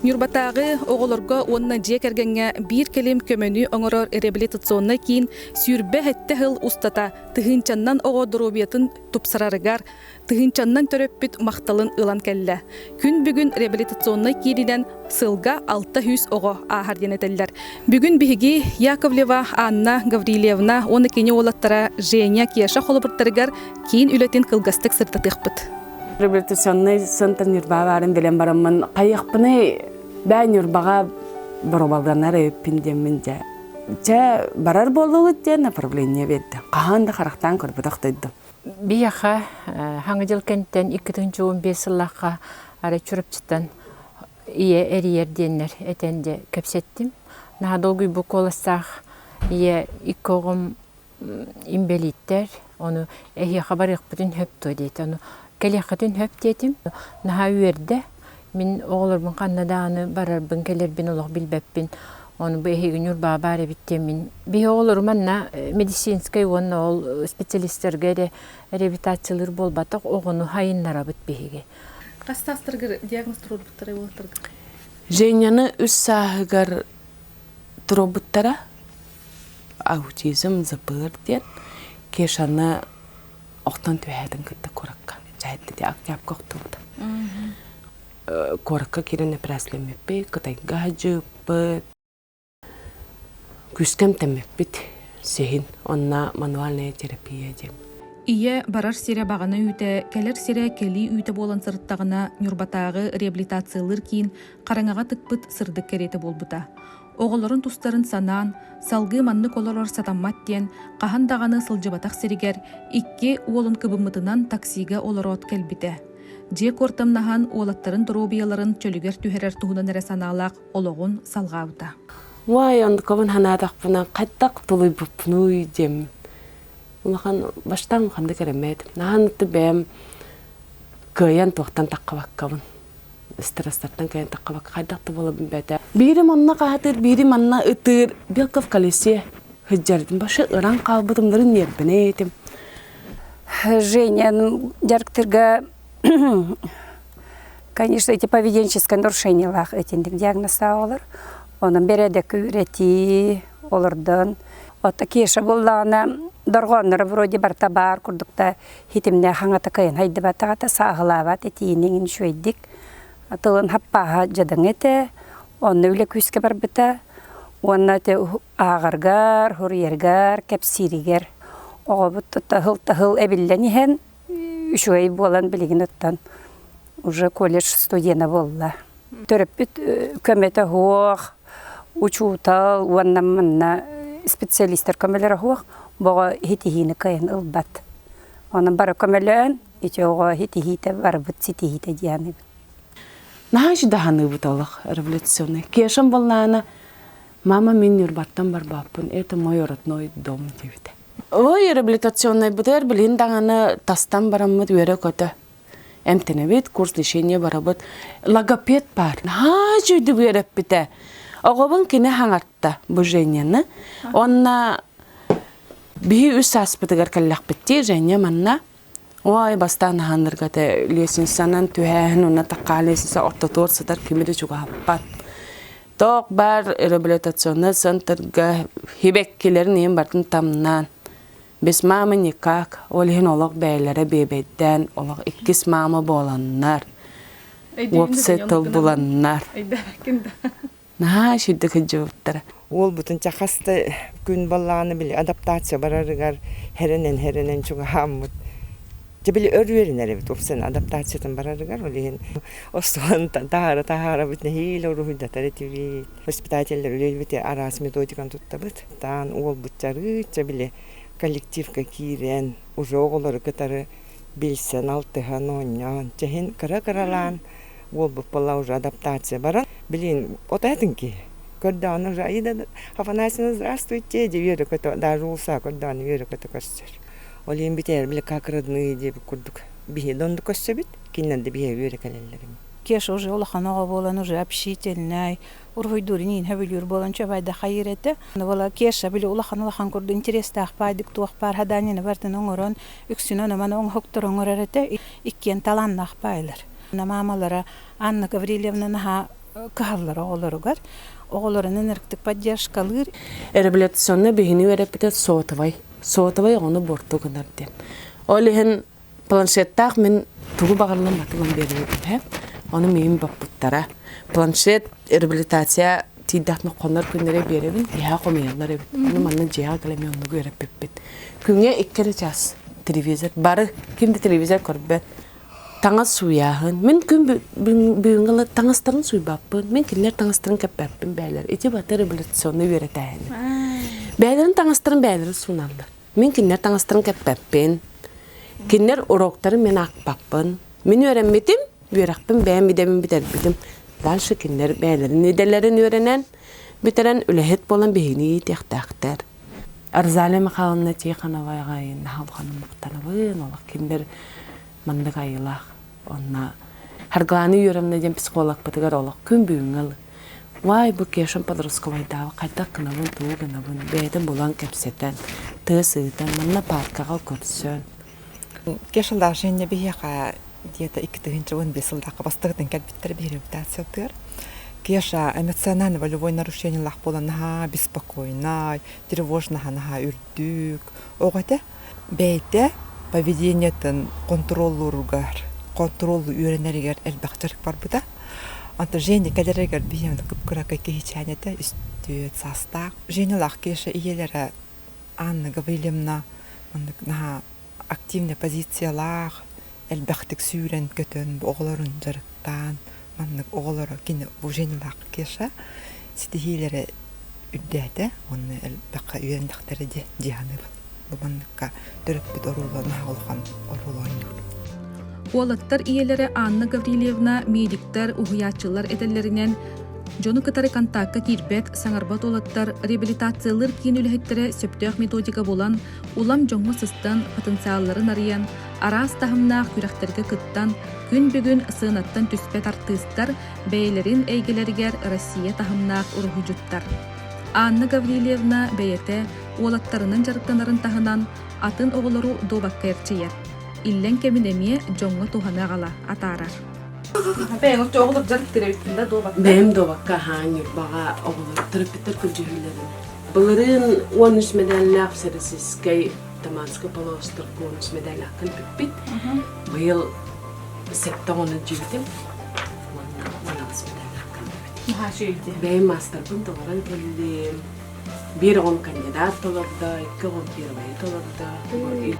Ньурбатааҕы оҕолорго уонна дьиэ кэргэҥҥэ биир кэлим көмөнү оҥорор реабилитационнай киин 27 сыл устата тыһыынчаннан оҕо доруобуйатын тупсарарыгар, тыһыынчаннан төрөппүт махталын ылан кэллэ. Күн бүгүн реабилитационнай киининэн сылга 600 оҕо ааһар диэн этэллэр. Бүгүн биһиги Яковлева Анна Гаврильевна уонна кини уолаттара Женя Кеша холобурдарыгар киин үлэтин кылгастык сырдатыахпыт. Реабилитационный центр Ньурба баарын билэн бараммын хайыахпыный бээ Ньурбаҕа боробалганар эбиппин диэммин дьэ чэ барар буоллубут диэн направление биэрдэ хаһан да харахтаан көрбөтөх дойдум. Биһиэхэ хаҥа дьыл кэнтэн 2015 сыллаахха арай Чурапчыттан ийэ эрийэр диэннэр этэн дьэ кэпсэттим. Наһаа долгуйбут куоластаах ийэ икки оҕом инбэлииттэр, ону эһиэхэ барыахпытын сөп дуо диэтэ. Ону кэлиэххитин сөп диэтим. Наһаа үөрдэ. Мин оҕолорбун ханна даҕаны барарбын, кэлэрбин олох билбэппин. Ону бу эһиги Ньурбаҕа баар эбит диэммин. Биһи оҕолорум манна медицинскэй уонна ол специалистарга эрэ реабилитациялыыр буолбатах, оҕону хайыннарабыт биһиги. Хас саастаргар диагноз туруорбуттара уолаттарга? Женяны үс сааһыгар туруорбуттара. Аутизм ЗПР диэн Кешаны охтон түһээтин кытта куоракка дьаһайда октябрьга охтубута. Куоракка киирэн эпэрээсилэммиппит, Кытайга сылдьыппыт, күүскэ эмтэммиппит сиһин онно мануальная терапия диэн. Ийэ барар сирэ баҕана үүтэ, кэлэр сирэ кэлии үүтэ буолан сырыттаҕына, Ньурбатааҕы реабилитациялыыр киин хараҥаҕа тыкпыт сырдык кэриэтэ буолбута. Оҕолорун тустарын санаан, салгыы маннык олорор сатаммат диэн, хаһан даҕаны сылдьыбатах сиригэр икки уолун кыбыммытынан таксига олороот кэлбитэ. Дьиэ куортамнаһан уолаттарын доруобуйаларын чөлүгэр түһэрэр туһунан эрэ санаалаах олоҕун салҕаабыта. Уай, оннукабын санаатахпына хайдах тулуйбуппунуй диэммин. Улахан баштаан улаханнык эрэммэт. Наһаа бэйэм кыайан туохтан таххабаккабын. Стресстартан кэлэн таххабакка хайдах да буолабын бэйэтэ. Биири манна хаһатыыр, биири манна ытыыр. Белка в колесе сылдьардым. Башы ыран хаалбытымдарын ньиэрбэнэ этим. Женя дьарыктырга конечно, эти поведенческое нарушениелаах этинник диагностаабалар. Онон бэрэдэк үөрэтии олордон. Отто Кеша буллаҕына дорҕоонноро вроде барыта баар курдук да хитимнээх хаҥата кыайан хайдыбатаҕа сааһылаабат этиинин үчүгэйдик тылын хаппааһа дьадаҥы этэ онно үлэ күүскэ барбыта уонна ити ааҕаргар суруйаргар кэпсииригэр оҕобут таһыл-таһыл эбиллэн иһэн үчүгэй буолан билигин оттон уже колледж студена буолла төрөппүт көмөтө суох учуутал уонна манна специалистар көмөлөрө суох боҕо иһитиһиини кыайан ылбат Онон бары көмөлөөн, ити оҕо ситиһиитэ барыбыт ситиһиитэ диэн Наһаа даһаныыбыт олох революционный. Кешам боллаана мама мин Ньурбаттан барбаппын, это мой родной дом диэбитэ. Ой, реабилитационный бытыар билин даҕаны тастан бараммыт үөрэ-көтө. Эмтэнэбит, курс лечения барабыт. Логопед бар. Наһаа үчүгүйдүк үөрэппитэ. Оҕобун кини хаҥарта бу Женяны. Онна Биһи үс сааспытыгар кэллэхпиттии Женя манна ой бастаан аһааннарга этэ лестницанан түһээһин уонна такkaa лестница ортотугар сытар кими да чугаһаппат. Тоох баар реабилитационнай центрга хибэккилэрин иһин бартын тамнаан без мамы никак ол иһин олох бэйэлэрэ биэбэйдээн олох иккис мама буоланнар уопсай тыл буланнар наһаа үчүгдүк сылдьыбыттара. Уолбутун чэ хас да күн буоллаҕына били адаптация барарыгар хэрэнэн-хэрэнэн чугаһааммыт. Дьэ били өр үөрэнэр эбит уопсайынан адаптациятын барарыгар ол иһин остуолун таһаара-таһаарабыт нэһиилэ уруһуйдатар этибит. Воспитателлэр үлэлиибит араас методиканы туттабыт. Таан уолбут чарыычча били коллективка киирэн уже оҕолору кытары билсэн, алтыһан, оонньоон, чэһин кыра-кыралаан уолбут буолла уже адаптация баран блин вот этин киһи көрдөҕүнэ уже Аида Афанасьевна здравствуйте дии үөрэ-көтө даже уулусса көрдөҕүнэ үөрэ-көтө көрсөр ол иһин бүтээр били как родные диэбит курдук биһи да оннук көрсөбүт кинилэр да биһиэхэ үөрэ кэлэллэр Кеша уже улахан оҕо буолан уже общительнай, уруһуйдуурун иин сөбүлүүр буолан чөбайда хайыыр этэ. Буола Кеша били улахан улахан курдук интерестээх баайдык туох баар хадаанньаны барытын оҥорон үксүн ону-маны оҥоһуктар оҥорор этэ. Иккиэн талааннаах баайлар. Маамалара Анна Гаврильевна наһаа кыһаллар оҕолоругар. Оҕолорун ынырыктык поддержкалыыр. Реабилитационнай биһини үөрэппитэ сотовай. Сотовай оҕону буорту гынар диэн. Ол иһин планшеттаах мин тугу баҕарыллан батылан биэрбитим. Ону миигин боппуттара. Планшет реабилитация тиийдэхпинэ хонор күннэрэ биэрэбин, киэһэ хомуйаллар эбит. Ону манна дьиэҕэ кэлэн оннугу үөрэппиппит. Күҥҥэ икки эрэ чаас телевизор. Бары ким да телевизор көрбөт. Таҥас сууйааһын. Мин күн бүгүҥҥү таҥастарын сууйбаппын. Мин кинилэр таҥастарын кэппэппин бээлэр. Ити бата революционнай үөрэтээһини. Бээлэрин таҥастарын бээлэрин сууналлар. Мин кинилэр таҥастарын кэппэппин. Кинилэр уроктарын мин аахпаппын. Мин үөрэммитим, үөрэхпин бэйэм идэбин бүтэрбитим. Дальше кинилэр бэйэлэрин идэлэрин үөрэнэн, бүтэрэн үлэһит буолан биһигини иитиэхтээхтэр. Розалия Михайловна Тихоноваҕа наһаа улаханнык махтанабын. Олох кинилэр маннык айылаах. Онно Харгалааны Юрьевна диэн психологпытыгар олох күн бүгүҥҥэ ылы. Вай, бу Кешам подростковайдаабы хайдах гынабын, тугу гынабын, бэйэтин булан кэпсэтэн, тыас ыытан, манна пааркаҕа көрсөн. Кешалаах Женя биһиэхэ где-то 2015 сыллаахха бастакытын кэлбиттэр реабилитациятыгар. Кеша эмоционально-волевой нарушениелаах буолан наһаа беспокойнай, тревожнаһа наһаа үрдүк. Оҕо этэ бэйэтэ поведениетын контроллууругар, контроллуу үөрэнэригэр элбэх дьарык барбыта. Онтон Женя кэлэригэр биһиэн кып-кыракый киһичээн этэ, үстүөт саастаах. Женялаах Кеша ийэлэрэ Анна Гаврильевна маннык наһаа активнай позициялаах, элбэхтик сүүрэн-көтөн, оҕолорун дьарыктаан, маннык оҕолоро кини бу Женялаах Кеша ситиһиилэрэ үрдээтэ уонна элбэххэ үөрэннэхтэрэ дии саныыбын. Бу манныкка төрөппүт оруола наһаа улахан оруолу оонньуур. Уолаттар ийэлэрэ Анна Гаврильевна медиктэр, уһуйааччылар этэллэринэн, дьону кытары контакка киирбэт, саҥарбат уолаттар реабилитациялыыр киин үлэһиттэрэ сөптөөх методика булан, улам дьоҥҥо сыстан, потенциалларын арыйан, араас таһымнаах күрэхтэргэ кыттан, күн бүгүн сыанаттан түспэт артыыстар бэйэлэрин эйгэлэригэр Россия таһымнаах уруһуйдьуттар. Анна Гаврильевна бэйэтэ уолаттарынан дьарыктанарын таһынан, атын оҕолору дуобакка эрчийэр. Иллэҥ кэмин эмиэ дьоҥҥо туһаны аҕала атаарар. Бэйэҥ оҕолор дьарыктыыр эбиккин да дуобакка? Бэйэм дуобакка аһаан Ньурбаҕа оҕолор төрөппүттэр көрдьүһүүлэрин. Былырыын 13 медаллаах Всероссийскай Таманскай полуостров 13 медаллаах кэлбиппит. Быйыл 7 дьиэбитим уонна 16 медаллаах кэлбиппит. Бэйэм маастарбын толорон кэллим. Биир оҕом кандидат толордо, икки оҕом первайы толордо.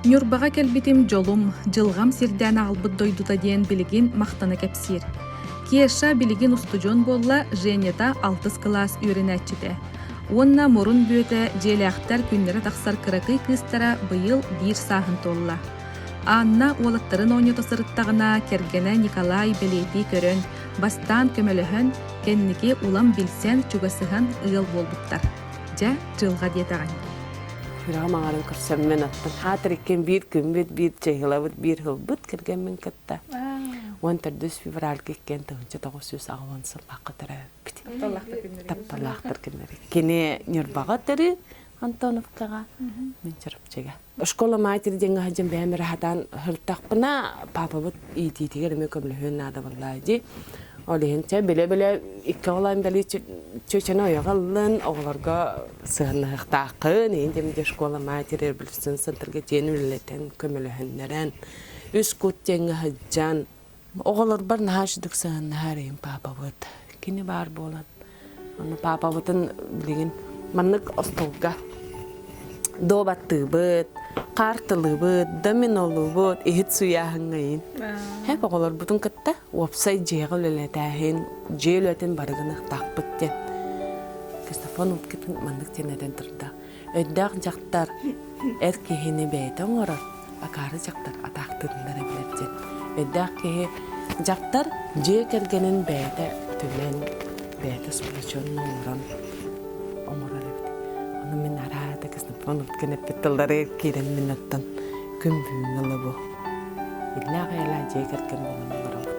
Ньурбаҕа кэлбитим дьолум, дьылҕам сирдээн аҕалбыт дойдута диэн билигин махтана кэпсиир. Кеша билигин устудьуон буолла, Женята алтыс кылаас үөрэнээччитэ. Уонна мурун бүөтэ дьиэлээхтэр күннэрэ тахсар кыракый кыыстара быйыл биир сааһын туолла. Анна уолаттарын оонньото сырыттаҕына кэргэнэ Николай бэлиэтии көрөн, бастаан көмөлөһөн, кэнники улам билсэн, чугасыһан ыал буолбуттар. Дьэ, дьылҕа диэтэҕиҥ. Сүрэҕим аҥарын көрсөммүн аттан хаатыр иккиэн биир күммүт, биир чыһылабыт, биир һылбыт кэргэммин кытта. 14 февральга иккиэн 1980 сыллаахха төрөөбүппүт. Тапталлаахтар күннэри. Кини Ньурбаҕа төрүү Антоновкаҕа, мин Чурапчыга. Школа матери диэҥҥэ сылдьан бэйэм эрэ сатаан сырыттахпына, паапабыт иитиитигэр эмиэ көмөлөһүөн наада буоллаа дии. Ол иһин чэ билэ-билэ икки оҕолоон били чүөчэни ойоҕо ыллын, оҕолорго сыһыаннаһыахтааххын, иһин диэн школа матери реабилитационный центрга тиийэн үлэлэтэн, көмөлөһүннэрэн, үс кут диэҥҥэ сылдьан, оҕолорбор наһаа үчүгдүк сыһыаннаһар иһин паапабыт. Кини баар буолан Онно паапабытын билигин маннык остуолга дуобаттыыбыт, хаартылыыбыт, доминолуубут, иһит сууйааһыҥҥа иин. Хэп оҕолорбутун кытта уопсай дьиэҕэ үлэлэтээһин, дьиэ үлэтин бары гыныахтаахпыт диэн. Кристофон Уткин маннык диэн этэн турда. Өйдөөх дьахтар эр киһини бэйэтэ оҥорор, акаары дьахтар атаахтыырын эрэ билэр диэн. Өйдөөх киһи дьахтар дьиэ кэргэнин бэйэтэ түмэн, бэйэтэ сплоченно оҥорон оҥорор эбит. Ону мин араата Ксенофонт Уткин эппит тыллары киирэн мин оттон күн бүгүҥҥэ ылы бу. Иллээх эйэлээх дьиэ кэргэн буолан олоробут.